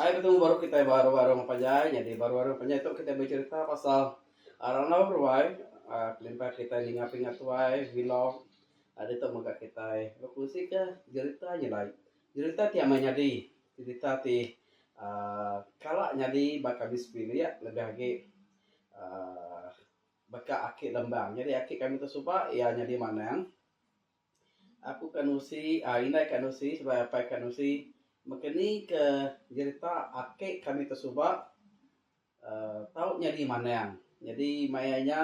Hai betemu baru kitai ba ruai rumah panjai. Nyadi ba ruai rumah panjai tu kitai becherita pasal randau ruai uhh kelimpah kitai ninga pingat tuai vlog uhh ditu mega kitai bekunsika jerita nyelai. Jerita ti amai nyadi, jerita ti uhh kala nyadi ba kami sebilik lebih agi uhh baka aki lembang. Nyadi aki kami tu suba iya nyadi manang. Aku ka nusi uhh indai ka nusi seduai apai ka nusi meka ni ke jerita aki kami tu suba uhh tau nyadi manang. Nyadi maya nya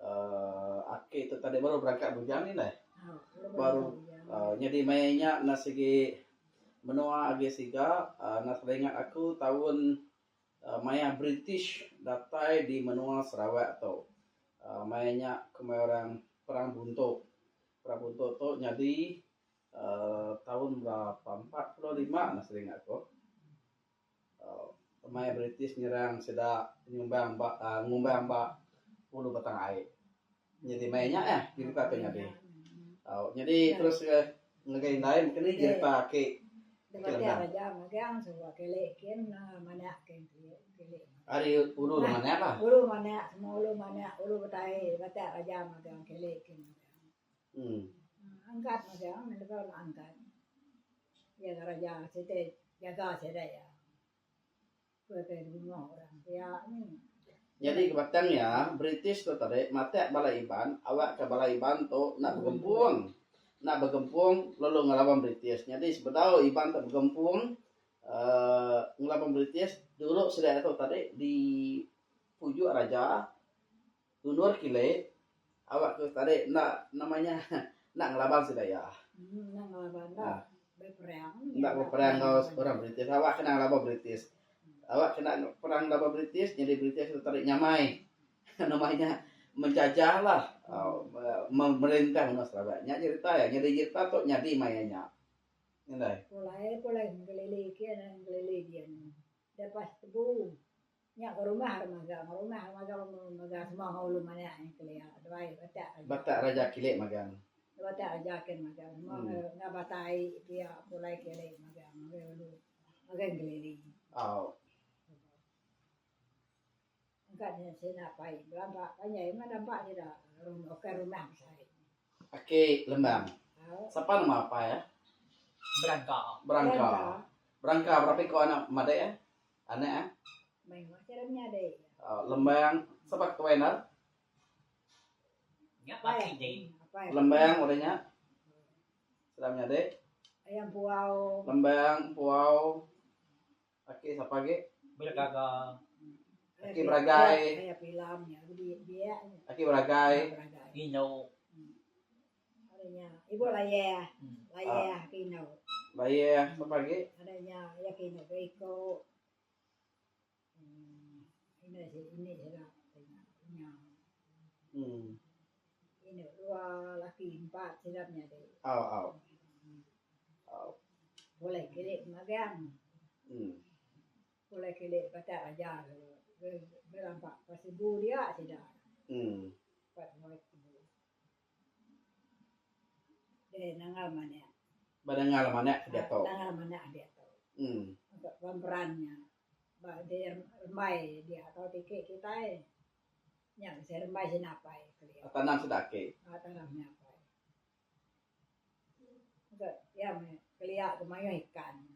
uhh aki tu tadi baru berangkat bujang ni neh. Baru uhh nyadi maya nya ne sigi menua agi siga uhh enda salah ingat aku taun uhh maya British datai di menua Sarawak tu. uhh Maya nya kumbai orang Perang Buntok. Perang Buntok tu nyadi uhh taun berapa 45 enda salah ingat aku. Maya British nyerang sida nyumbang ba ngumbang ba Ulu Batang Ai. Nyadi maya nya eh jerita tu nyadi. Au nyadi terus ke ngagai indai mung kini jerita aki aki lendang. Ari ulu Lemanak lah. Uhh. Iya ga raja siti jaga sida iya. Pun dibunuh orang pia ni. Nyadi ke batang iya, British tu tadi matak bala Iban awakka bala Iban tu enda begempung. Enda begempung lalu ngelaban British. Nyadi sebedau Iban tu begempung uhh ngelaban British dulu sida tu tadi dipujuk raja Undur kili awak ke tadi enda nama nya enda ngelaban sida iya. Enda ngelaban enda beperang. Enda beperang enggau orang British awak kena ngelaban British. Awak kena perang ngelaban British nyadi British tu tadi nyamai nama nya menjajah lah memerintah menua Sarawak. Nya jerita iya nyadi jerita tu nyadi maya nya. Ndai. Pulai pulai ngelili kin ngelili din. Lepas tebu. Nya ke rumah magang, rumah magang magang semua enggau ulu manak nya kelia duai batak raja. Batak raja kilik magang. Batak raja kin magang semua hmm. enggau batak ai pia pulai kilik magang ngagai ulu ngagai Engkelili. Au. Engka nya sina pai belampa panjai meh lampa sida rumah ukai rumah besai. Aki Lembang. Sapa nama apai eh? Berangka. Berangka. Berangka berapa iko anak madik eh? Anak eh. Mayuh cara menyadi. Lembang sapa ketuai endar? Nya laki di. Lembang udah nya. Sida menyadi. Ayam puau. Lembang puau. Aki sapa agi? Bergaga. Aki beragai. Ayam pilam nya biak nya. Aki beragai. Indu. Ada nya ibu layah. Layah ke indu. Layah sapa agi? Ada nya iya ke indu beriku. Uhh ini ini sida nya. Uhh. Indu dua laki empat sida menyadi. Au au. Au. Pulai kilik magang. Uhh. Pulai kilik batak raja berampak pasibu dia sida. Uhh. Empat sibu. Deh nanggal manak. Ba nanggal manak ke diatu. Nanggal manak diatu. Uhh. Pemeran nya. Ba deh rembai dia tau tiki kitai. Nya bisi rembai sida apai kelia. Tanam sida aki. Ah tanam nya apai. Iya meh kelia ke mayuh ikan.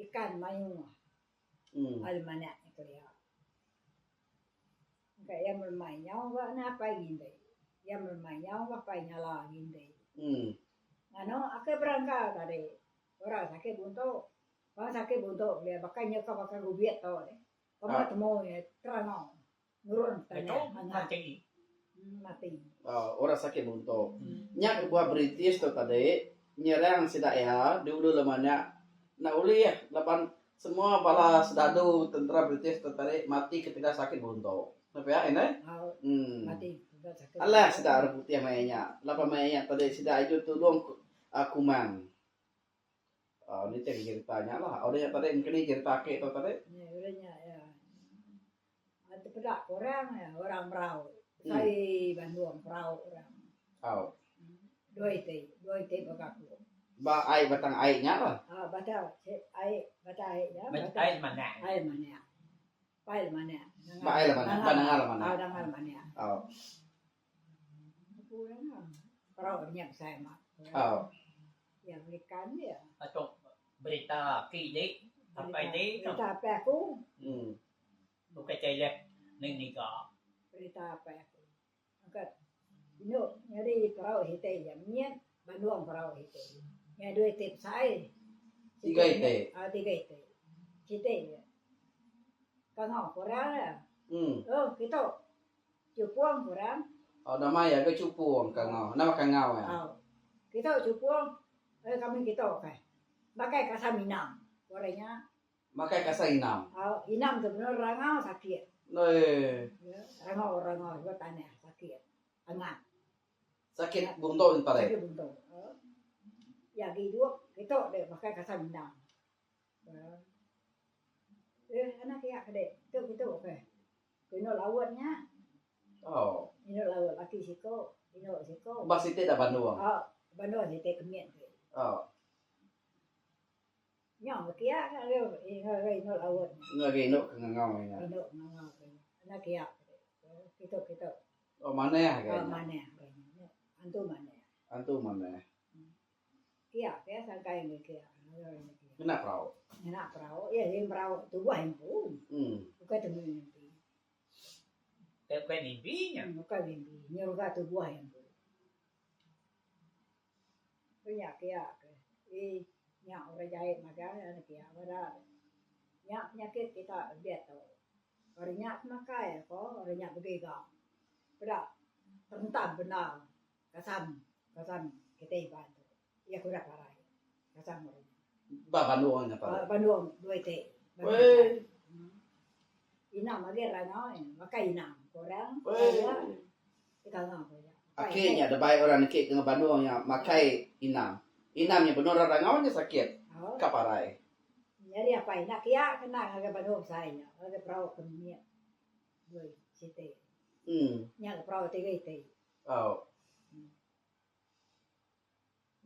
Ikan mayuh. Uhh. Ari manak nya kelia. Engka iya melemai nyau ga ne apai nginti. Iya melemai nyau ga apai nyala nginti. Uhh. Nganu akai berangka tadi. Orang sakit buntu. Orang sakit buntu kelia baka nya ka baka gubit tu deh. Pama temu iya terangau nurun ke tanah mangah. Mati. Mati. Orang sakit buntu. Nya kebuah British tu tadi nyerang sida iya di ulu Lemanak enda ulih laban semua bala sedadu tentera British tu tadi mati ketegal sakit buntu. Enda pia indai? Uhh. Alah sida orang putih maya nya laban maya nya tadi sida aju tulung Kumang. Uhh nitih ke jerita nya lah. Udah nya tadi mungkin ni jerita ake tu tadi. Udah nya iya. Tepeda ke orang iya, orang merau. Besai bandung perau orang. Au. Dua iti, dua iti baka aku. Ba ai batang ai nya lah. Ah batang ai batang ai nya. Batang ai Lemanak. Ai Lemanak. Pai Lemanak. Ba ai Lemanak. Ba nanga Lemanak. Ah nanga Lemanak. Oh. Perau nya besai amat. Oh. Ya berikan dia. Atok berita aki dik apai dik. Berita apai aku. Hmm. Bukai telep ning ngiga. Berita apai aku. Angkat indu nyadi perau siti ja mit bandung perau siti. Nya dua iti besai. Tiga iti. Ah tiga iti. Siti ja. Kangau ku orang dia. Hmm. Oh kitu chupung ku orang. Oh nama iya ga chupung kangau. Nama kangau iya. Au. Kitu chupung eh kami kitu kai. Makai kasam inam ku orang nya. Makai kasar inam. Au, inam tu benung rangau sakit. Oi. Ya, rangau rangau sebab tanah sakit. Angat. Sakit buntu nya tadi. Sakit buntu. Au. Ya agi idup kitu deh makai kasar inam. Eh, anak kiak ke dek. Tu kitu ke. Indu laut nya. Oh. Indu laut laki siko, indu siko. Ba siti da Bandung. Au, Bandung siti kemit tu. Oh. Nya kia ka ngagai indu laut. Ngagai indu ke ngangau nya. Indu ngangau ke nya. Enda kia kitu kitu. Oh manah ga nya. Oh manah ga nya. Antu manah. Antu manah. Kia kia sangkai ngi kia. Ngena perau. Ngena perau. Iya yin perau tubuh empu. Hmm. Bukai temu mimpi. Bukai mimpi nya. Bukai mimpi. Nyeruga tubuh empu. Nya kia ke ii nya orang jai magang nya kia meda nya penyakit kita diatu. Orang nya pemakai ko orang nya begiga peda terentam bendar kasam kasam kitai Iban tu iya ke udah parai kasam orang nya. Ba Bandung nya parai. Ba Bandung dua iti. Wei. Inam agi rangau makai inam ko orang iya. Aki nya debai orang niki ke Bandung nya makai inam. Inam nya benung orang rangau nya sakit ka parai. Nyadi apai enda kia kena ngagai Bandung besai nya ngagai perau ke mit dui siti. Nya perau tiga iti. Au.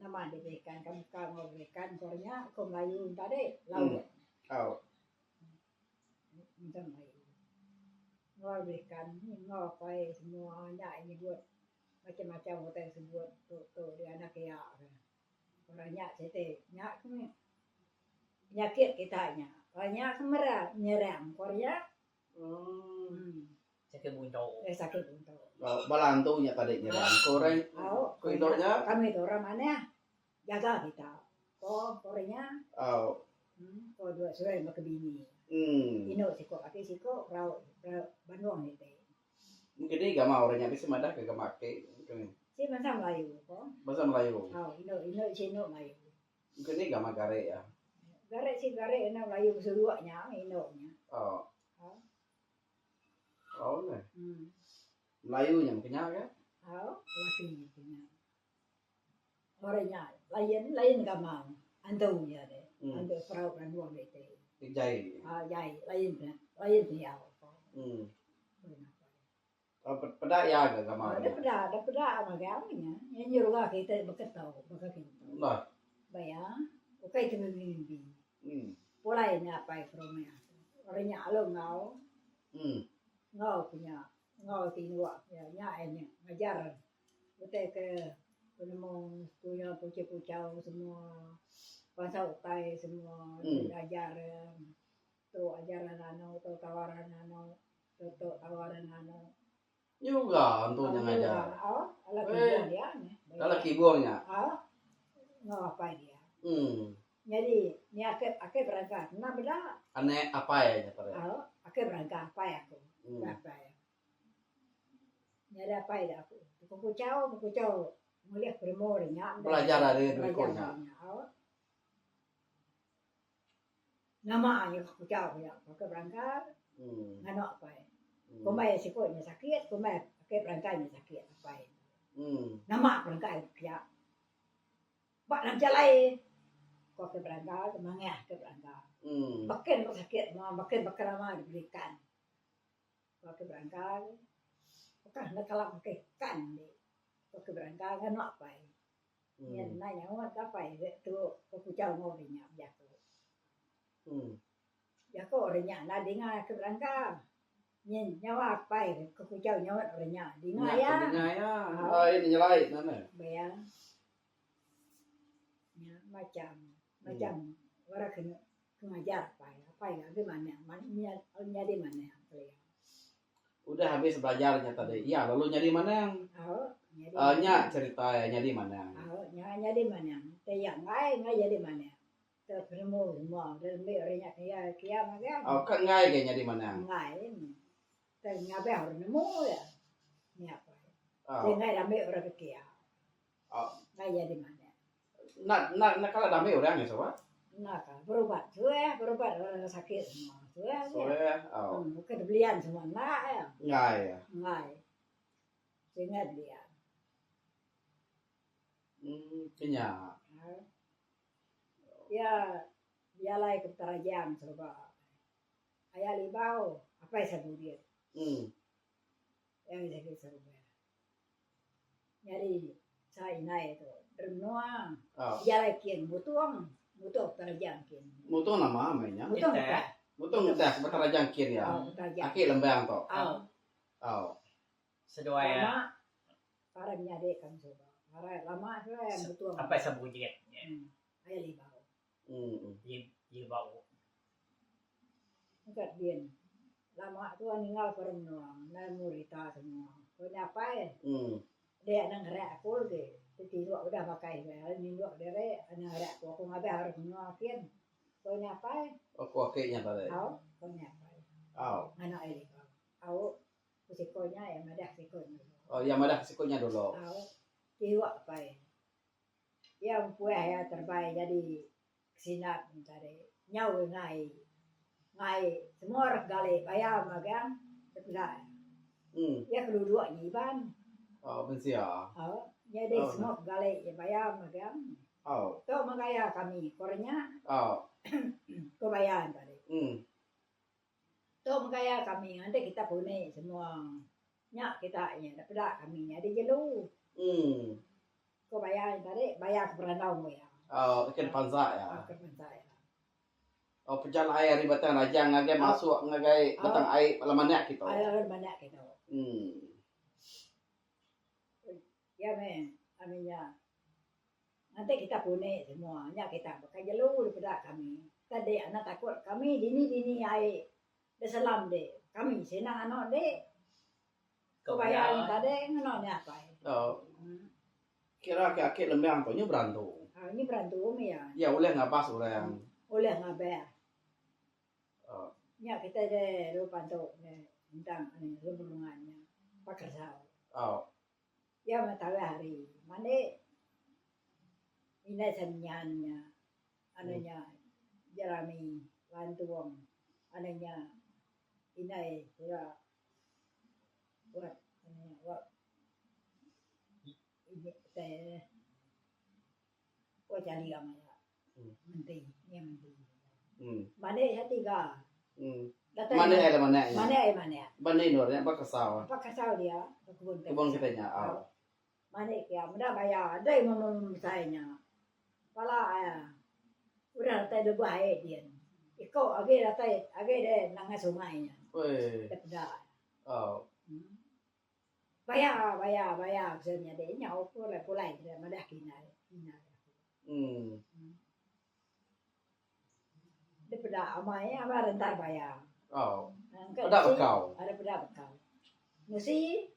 Nama diberikan ka muka enggau berikan ko nya ko Melayu tadi laut. Au. Macam Melayu. Enggau berikan enggau apai semua nya nyebut macam-macam utai sebut tu tu dia anak iya. Orang nya siti nya ke meh penyakit kita nya. Orang nya ke mera nyerang ko iya. Hmm. Sakit buntu. Eh sakit buntu. Oh, bala antu nya tadi nyerang ko orang Au, ko indu nya. Kami tu orang manah jaga kita. Ko ko orang nya. Au. Hmm, ko dua surai maka bini. Hmm. Indu siko laki siko rau rau Bandung iti. Mungkin ni gama orang nya bisi madah ke gama ake kini. Si bansa Melayu ko. Bansa Melayu. Au, indu indu si indu Melayu. Mungkin ni gama gare ya. Gare si gare ina Melayu besuruk nya indu nya. Oh. Au. Au neh. Hmm. Melayu nya mungkin nya ke? Au, laki mungkin nya. Orang nya lain lain gama antu nya deh. Hmm. Antu perau Bandung iti. Jai. Ah jai lain lain diau. Hmm. Peda iya ga gama. Dah peda, dah peda magang nya. Nya nyuruh kita beketau, baka kintu. Bah. Baya, ukai ke mimpi. Hmm. Pulai nya apai ke rumah. Orang nya lalu enggau. Hmm. Enggau punya, enggau tinduk ya nya ai nya ngajar utai ke penemu punya puchau-puchau semua bansa utai semua Hmm. ajar Tu ajaran anu, tu tawaran anu, tu tu tawaran anu. Nyuga antu nya ngajar. Oh, ala kibung dia nya. Ala kibung nya. Oh, enggau apai dia. Hmm. Nyadi ni ake ake berangkat enda meda. Anek apai nya tadi. Oh, ake berangkat apai aku. Hmm. Apai. Nyadi apai da aku. Bekuchau bekuchau ngulih penemu da nya. Belajar ari dua iku nya. Oh. Nama nya kuchau nya pakai berangkar nganu apai. Kumbai siku nya sakit kumbai pakai berangkar nya sakit apai. Nama berangkar pia. Ba dalam jalai ko ke berangkar mangah ke berangkar. Beken ko sakit beken baka nama diberikan. Ko ke berangkar bukan enda kala pakai ikan ko ke berangkar nganu apai. Nya enda nyaut apai tu bekuchau enggau orang nya bejaku. Jaku orang nya enda dinga ke berangka. Nyin nyawa apai ke kuchau nyaut orang nya dinga iya. Dinga iya. Ai nyelai neh. Ba Nya macam macam orang ke ngajar apai. Apai agi manah nyadi manah kelia. Udah habis belajar nya tadi iya lalu nyadi manang. Au nyadi Uh, nya cerita iya nyadi manang. Au nya nyadi manang. Te iya enggai enggai jadi manang. Te penemu semua udah ambi orang nya ke iya ke iya magang. Au ka enggai ga nyadi manang. Enggai. Te ngabih orang nemu iya. Nya apai. Au. Te enggai ambi orang ke kia. Au. Enggai jadi manang. Enda enda enda kala dambi orang nya suba. Enda kala berubat suah berubat orang sakit semua suah agi. Suah au. Hmm bukai belian semua enda iya. Enggai iya. Enggai. Singgai belian. Hmm kinya. Iya bejalai ke Petarajang suba. Aya Libau apai Sabudin. Hmm. Iya sakit suba. Nyadi sa indai tu dari menua bejalai kin mutung mutung Petarajang kin. Mutung nama meh nya? Mutung utai. Mutung utai ke Petarajang kin iya. Aki lembang tu. Au. Au. Seduai lama para menyadi kami suba. Para lama seduai mutung. Apai Sabujit nya. Ai Libau. Hmm. Libau. Engka din. Lama tuan ninggal ke orang menua, ndai nemu rita semua. Ku nya apai, Hmm. dia anang ngerak aku lagi. Ti tinduk udah makai sebelah lalu ninduk diri anang ngerak aku. Aku ngabih orang menua kin. Ku nya apai. Oh, ku aki nya tadi. Au, ku nya apai. Au. Anak iya libau. Au, ku siko nya iya madah siko nya dulu. Oh, iya madah siko nya dulu. Au, tinduk apai. Iya empuih iya terebai jadi kesinap tadi nyau ngai ngai semua orang gali bayar magang depeda iya ke duduk nya iban. Oh mensia. Oh nyadi semua ke gali iya bayar magang. Oh. Tu meh gaya kami ko orang nya. Oh. Ko bayar tadi. Hmm. Tu meh gaya kami nganti kita puni semua nya kita nya depeda kami nyadi jelu. Hmm. Ko bayar nya tadi, bayar ke berandau enggau iya. Oh, ke pansa iya. Oh, ke pansa iya. Oh, pejalai ari Batang Rajang ngagai oh. masuk ngagai oh. Batang Ai Lemanak kitu. Ai Lemanak kitu. Hmm. Ya meh, ami nya. Nanti kita puni semua, nya kita baka jelu daripada kami. Tadi anak takut kami dini-dini ai deselam dik. Kami senang anak dik. Ko bayar nya tadi ngena nya apai. Oh. Kira ke aki lembang tu nyu berantu. Ha nyu berantu meh iya. Iya ulih ngabas orang. Ulih ngabas. Oh. Nya kitai deh lu pantu deh tentang lubungan nya pakersau. Oh. Iya meh tawih hari mandi indai senyan nya anu nya jerami lantung anu nya indai sida Wat wat utai wat jali aja menti nya menti. Mandi nya tiga. Datai Mandi ai manak nya. Mandi ai manak. Ba ni endur nya ba kasau. Ba kasau dia ba kebun Kebun kita nya au. Mandi kia meda baya dei meh besai nya. Pala iya udah datai lebuh ai din. Iko agi datai agi deh nanga sungai nya. Oi. Deh peda. Oh. Baya baya baya pasal nyadi nyau pulai pulai sida madah ke indai indai aku. Hmm. Deh peda amai amai rentai baya. Oh. Engka Peda nusi bekau. Ada peda bekau. Nusi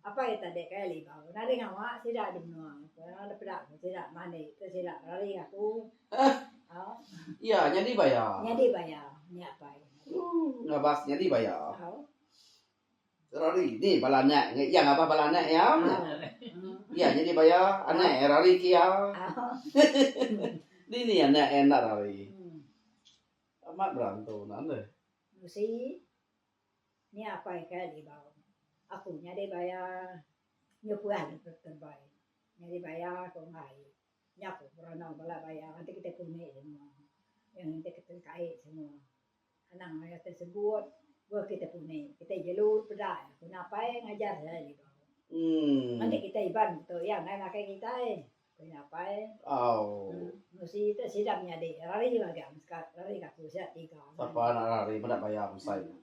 apai tadi kai libau nadai ngawa sida di menua. Ada peda sida mandi tu sida rari aku. Ah. Iya nyadi baya. Nyadi baya nya apai. Uh ngabas nyadi baya. Au. Rari ni bala anak iya ngabas bala anak iya. Iya nyadi baya anak iya rari ke iya. Dini anak iya enda rari. Amat berantu nan deh. Nusi ni apai ke libau. Aku nyadi baya nyupuh terebai. Nyadi baya ku enggai. Nya ku beranau bala baya enti kitai puni semua. Yang enti kitai kai semua. Anang maya tersebut weh kitai puni kitai jelu peda ku apai ngajar sida libau. Hmm. Enti kitai iban tu iya enggai makai kitai. Ku nya apai. Au. Nusi tu sida menyadi rari magang rari ka aku sida tiga. Sapa anak rari meda baya mesai nya.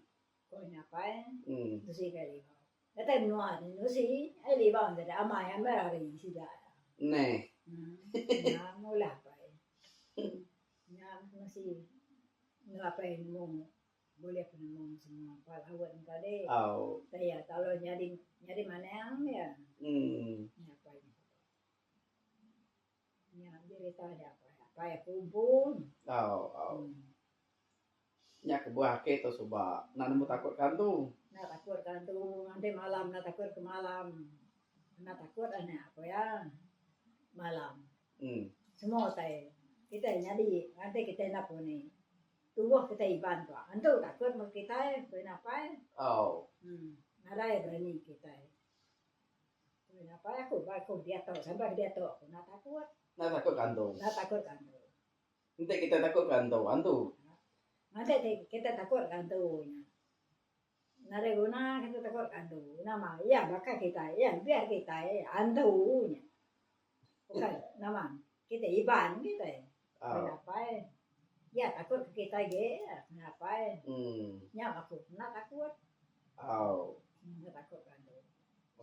Ku nya apai. Nusi ka Libau. Datai menua ti nusi ai Libau sida amai amai rari sida. Neh. Nya meh ulah apai. Nya nusi enggau apai nemu bulih penemu semua pasal laut ne tadi. Au. Iya tau nyadi nyadi manang iya. Nya apai. Nya jerita nya apai. Apai aku empu. Au au. Nya kebuah ake tu suba enda nemu takut ke antu. Enda takut ke antu nganti malam enda takut ke malam. Enda takut anak ku iya malam. Em. Semua utai kitai nyadi nganti kitai enda puni. Tubuh kitai Iban tu antu takut meh kitai ku ina apai. Au. Em nadai berani kitai. Apai aku ba aku diatu sampai ke diatu aku enda takut. Enda takut ke antu. Enda takut ke antu. Enti kita takut ke antu, antu. Enti kita takut ke antu nya. Nadai guna kita takut ke antu. Nama iya baka kitai iya lebih ari kitai antu nya. Bukai nama kitai Iban kitai. Au. Apai iya takut ke kitai agi apai. Em. Nya aku enda takut. Au. Enda takut ke antu.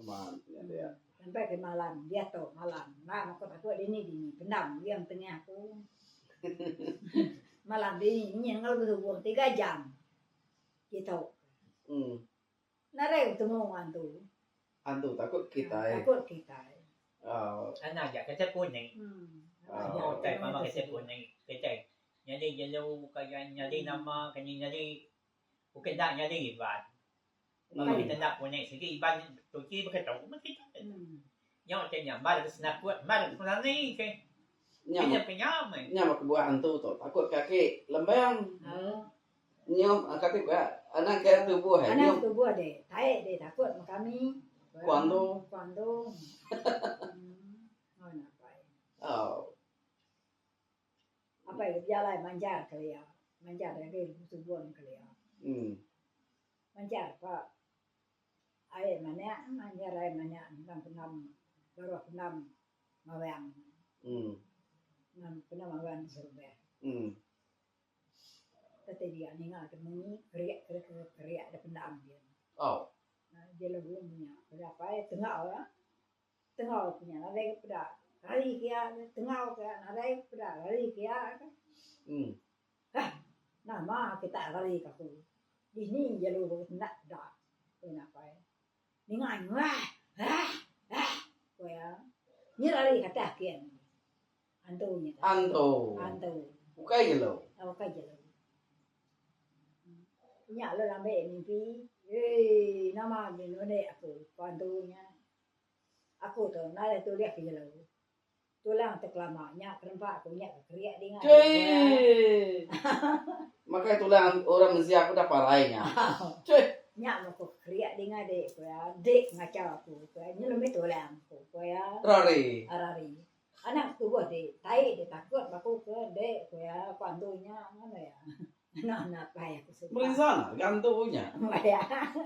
Amat nya dia. Sampai ke malam diatu malam enda aku takut dini dini pendam yang tengah aku. Malam dini nyin enggau besubung tiga jam ditu. Em. Nadai betemu enggau antu. Antu takut kitai. Takut kitai. Au. Anang aja kitai puning. Au. Utai pama kitai puning kitai nyadi jelu ka nyadi nama ka nyadi ukai enda nyadi iban. Ukai kita enda punya sigi iban tuchi baka tu meh kita. Nya utai nya mar ke senakut mar ke penani ke. Nya Nya penya meh. Nya meh kebuah antu tu takut ke aki lembang. Nyium kati ku anang ke tubuh ai. Anang tubuh deh taik deh takut meh kami. Ku antu. Ku antu. Au. Apai bejalai manjar kelia. Manjar agi subung kelia. Em. Manjar pa ai manak manjar ai manak endang pendam baruh pendam mawang. Endang pendam mawang serubah. Kati dia ninga ke munyi keriak keriak keriak da pendam dia. Oh. Jelu nya apai tengau la. Tengau ke nya nadai ke peda rari kia tengau ke nadai ke peda rari kia. Hah nama kita rari ka aku. Dini jelu enda peda ku ina apai. Ninga wah wah wah ku iya. Nyi rari ka atas kin. Antu nya tadi. Antu. Antu. Ukai jelu. Ukai jelu. Nya lalu ambi mimpi. Eii nama nundi aku ku antu nya. Aku tu nadai tulih ke jelu. Tulang tu kelama nya kerempa aku nya ke kerik dinga. Cii. Makai tulang orang mensia aku dah parai nya. Cii. Nya meh ku kerik dinga dik ku iya. Dik ngachau aku ku iya. Nyelum mih tulang aku ku iya. Rari. Rari. Anak tubuh dik tai dik takut ba aku ke dik ku iya ku antu nya ngono iya. Anak anak apai aku suba. Merinsa ga antu nya.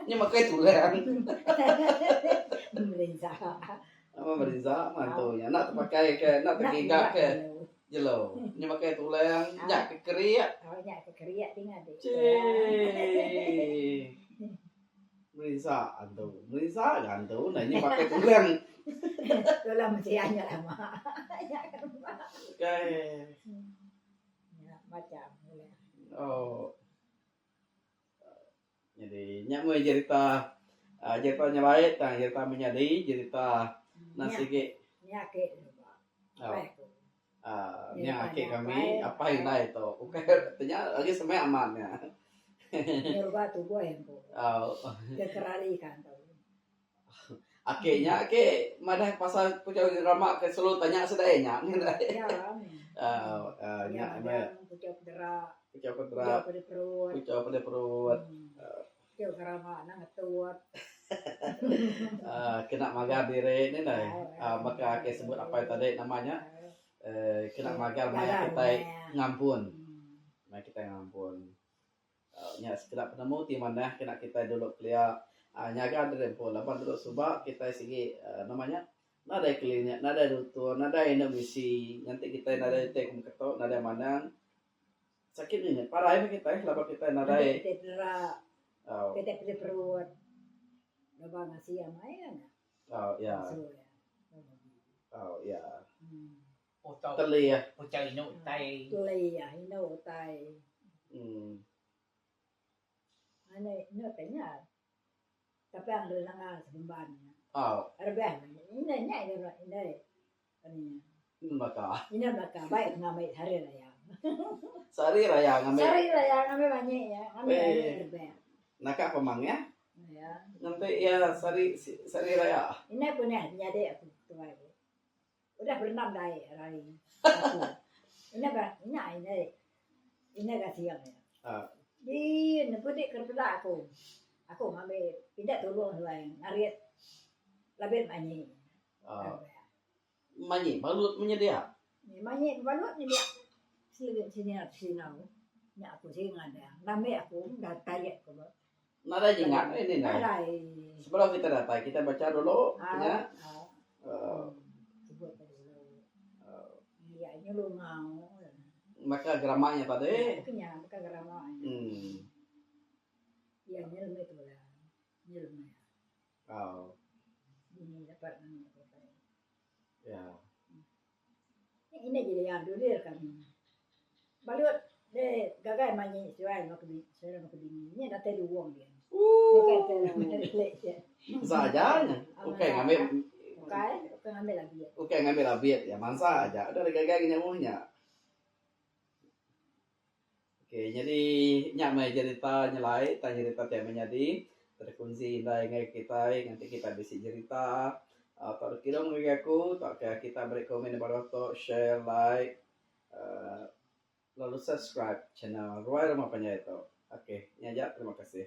Nya makai tulang. Merinsa. Amat merinsa meh antu nya. Enda tepakai ke enda tegiga ke jelu. Nya makai tulang nya ke kerik. Oh nya ke kerik dinga dik. Chee. Merinsa antu. Merinsa ga antu nah nya makai tulang. Tulang mensia nya lama. Nya ke nemba. Kai. Nya macam ulih. Oh. Jadi nya meh jerita uh, jerita nyelai tang jerita menyadi jerita nasi ge. Nya ke luba. Oh. Uh, nya ake kami apai indai tu. Ukai tanya lagi semak amat nya. Nyeruba tubuh yang ku. Oh. Kekerali kan tu. Ake nya ake madah pasal puchau drama ke selalu tanya sedai nya Ya uh, uh, nya meh puchau pedera puchau pedera puchau pedih perut puchau pedih perut puchau gerama nang ngetut uh, kena magar diri ni dai uh, baka ake sebut apai tadi nama nya uh, kena magar maya kitai ngampun maya kitai ngampun Nya sekeda penemu ti manah kena kitai dulu kelia nyaga diri empu laban dulu suba kitai sigi nama nya. Nadai klinik, nadai lutur, nadai enda misi nganti kitai nadai utai ke meketo, nadai manang. Sakit mimit parai meh kitai laban kitai nadai. Kitai pera, Au. kitai pedih perut. Lubang asi amai kan. Au ya. Su ya. Au ya. Hmm. Utau Teli ya. Utau inu utai. Teli ya, inu utai. Hmm. Ane inu tanya. Tapi ang lenga sebemban. Au. Rebeh. Ina nya ina ina. Ina baka. Ina baka baik ngamai sehari raya. Sehari raya ngamai. Sehari raya ngamai banyak ya. Ngamai Eh. rebeh. Naka pemang ya. Ya. Nanti ya sehari sehari raya. Ina pun ya nyadi aku tuai. Udah berenam dai hari. Aku. Ina ba ina ina ina ga siang ya. Ah. Di nepudik ke peda aku. Aku ngambil pindah tolong suai ngarit labit manyi. Ah. Manyi balut menyedia. Ni manyi balut nyedia. Sini sini sinau. Nya aku singa dia. Ngambil aku dah tarik aku. Nadai nyingat ini nai. Nadai. Sebelum kita datai kita baca dulu Ah, nya. ah. Uh, Sebut dulu. Ya nyelungau. Maka gramanya tadi. Kenya maka grama. Ya nyelme tu lah. Nyelme. Oh. Ini dapat nang Ya. Ini jadi yang dulu kami. Balut de gagai manyi suai mak bi suai mak bini. Ini datai duong dia. Uh. Bukan Mansa aja nya. Ukai ngambil Bukan, bukan ngambil lagi. Ukai ngambil abit ya mansa aja. Udah gagai nyamuh nya. Okey nyadi nya meh jerita nyelai tang jerita ti amai nyadi terkunsi indai ngagai kitai nganti kitai bisi jerita uhh tau deka kirum ngagai aku tauka kita beri komen da baruh tu share like uhh lalu subscribe channel Ruai Rumah Panjai tu. Okey nya aja terima kasih.